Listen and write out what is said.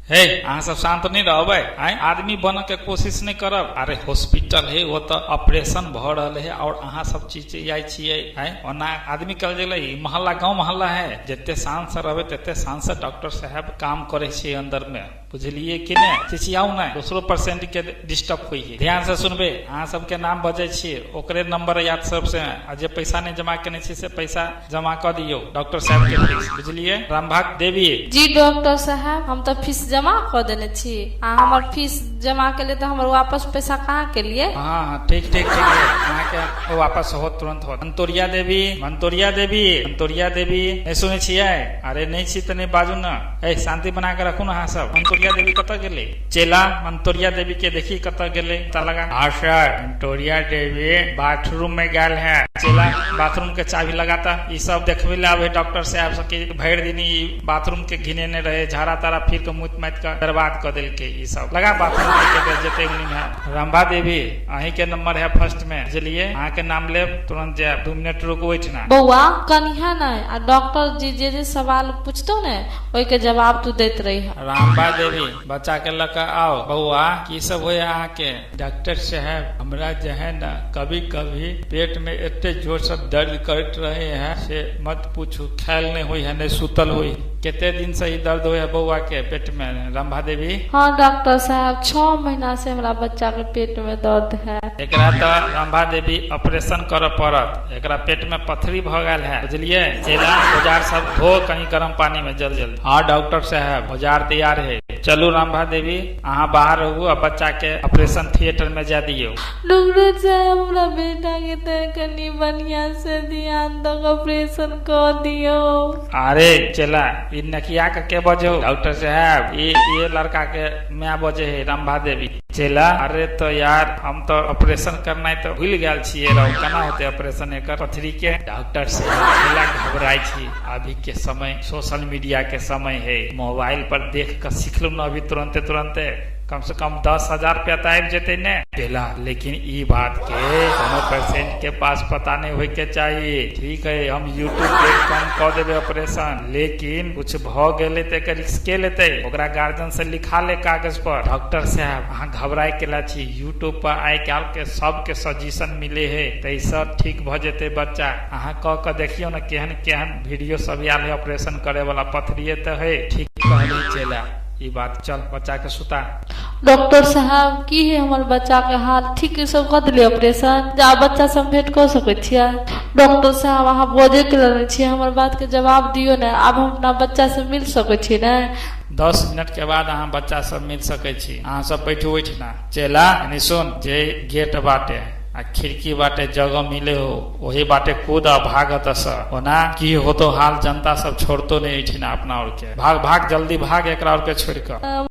हे, अहाँ सब शांत नहि रहबै? आँय, आदमी बनऽ के कोशिश नहि करब? अरे, हॉस्पिटल है, ओतऽ ऑपरेशन भऽ रहल है और अहाँ सब चिचियाइ छियै। आँय, ओना आदमी कल गेलै। ई मोहल्ला गाँव मोहल्ला है। जते शांत से रहबै, तते शांत से डॉक्टर साहेब काम करै छै अंदर में। बुझलियै कि नहि? चिचियाउ नहि, दोसरो पेशेंट के डिस्टर्ब होइ है। ध्यान से सुनबै, अहाँ सबके नाम बजै छियै, ओकरे नंबर याद सबसे। आ जे पैसा नहि जमा केने छी, से पैसा जमा कऽ दियौ डॉक्टर साहेब के फीस। बुझलियै? रामभाग देवी। जी डॉक्टर साहब, हम तऽ फीस जमा कऽ देने छी। आ हमर फीस जमा केलियै तऽ हमर वापस पैसा कहाँ केलियै? हाँ, ठीक ठीक ठीक है। अहाँके वापस होत, तुरंत होत। मंतोरिया देवी, मंतोरिया देवी, मंतोरिया देवी, नहि सुनै छियै? अरे, नहि छी तऽ नहि बाजू ने। ए, शांति बना के रखू ने अहाँ सब। मंतोरिया देवी कतऽ गेलै? चेला, मंतोरिया देवी के देखी कतऽ गेलै, पता लगा। हाँ सर, मंतोरिया देवी बाथरूम में गेल है। चेला, बाथरूम के चाबी लगाता। ई सब देखबे ले आबे डॉक्टर साहब सब कि भरि दिन ई बाथरूम के घिनेने रहे, झाड़ा तारा फिर के मुत माति के बर्बाद कऽ देलकै ई सब। लगा बाथरूम के, जेते उनी में। रंभा देवी, अहीं के नंबर है फर्स्ट में, बुझलियै? अहाँ के नाम लेब, तुरंत जायब। 2 मिनट रुकू ओहिठिना। बौआ, कनिहा नहि आ डॉक्टर जी जे जे सवाल पूछतौ ने, ओहिके जवाब तू दैत रही। रामबा देवी, बच्चा के लऽ कऽ आओ। बौआ, की सब होइया अहाँके? डॉक्टर साहब, हमरा जे है न कभी कभी पेट में एते जोर से दर्द करैत रहे है से मत पूछू। खायल नहीं हुई है, नहीं सुतल हुई। कते दिन से ई दर्द हुई है बौआ के पेट में, रंभा देवी? हाँ डॉक्टर साहब, 6 महीना से हमरा बच्चा के पेट में दर्द है। एकरा तऽ रंभा देवी ऑपरेशन करऽ पड़त। एकरा पेट में पथरी भऽ गेल है, बुझलियै? चेला, औजार सब धो कहीं गर्म पानी में, जल्द जल्द। हाँ डॉक्टर साहब, औजार तैयार है। चलू रंभा देवी, अहाँ बाहर रहू आ बच्चा के ऑपरेशन थिएटर में जा दियौ। डॉक्टर साहब, हमरा बेटा के तऽ कनि बढ़िया से ध्यान दऽ ऑपरेशन कऽ दियौ। अरे चेला, ई नकिया के बजो? डॉक्टर साहब, ई ये लड़का के माय बजे है, रंभा देवी। चेला, अरे तो यार, हम तो ऑपरेशन करनाइ तो भूल गेल छियै रौ। केना होते ऑपरेशन एकर पथरी के? डॉक्टर साहब, चेला घबराइ छी? अभी के समय सोशल मीडिया के समय है। मोबाइल पर देख के सीख लू न अभी तुरंते तुरंते। कम से कम 10,000 रुपया तऽ आबि जेतै ने? चेला, लेकिन ई बात के कोनो पेशेंट के पास पता नहीं होय के चाही। ठीक है, हम यूट्यूब देख कम कऽ देबै ऑपरेशन, लेकिन कुछ भऽ गेलै तऽ एकर रिस्क के लेतै? ओकरा गार्जियन से लिखा ले कागज पर। डॉक्टर साहब, अहाँ घबराय के ला छी? यूट्यूब पर आइ काल्हि के सबके सजेशन मिले है, ताहिसँ ठीक भऽ जेतै बच्चा। अहाँ कऽ के देखियौ ने, केहन केहन वीडियो सब आयल है ऑपरेशन करे वाला। पथरिये तऽ है। ठीक कहली चेला ई बात। चल, बच्चा के सुता। डॉक्टर साहब, की है हमर बच्चा के हाल? ठीक सब कऽ देलियै ऑपरेशन? जे आब बच्चा से हम भेंट कऽ सकै छियै? डॉक्टर साहब, अहाँ बजै के लेने छियै? हमर बात के जवाब दियौ ने। आब हम अपना बच्चा से मिल सकै छियै ने? 10 मिनट के बाद अहाँ बच्चा सब मिल सकै छी। अहाँ सब बैठू ओहिठिना। चेला, एनी सुन, जे गेट बाटे आ खिड़की बाटे जगह मिले हो, वही बाटे कूद आ भाग से। ओना की होतो हाल, जनता सब छोड़तो नहीं एहिठिना अपना और के। भाग भाग, जल्दी भाग एकरा और के छोड़ कऽ।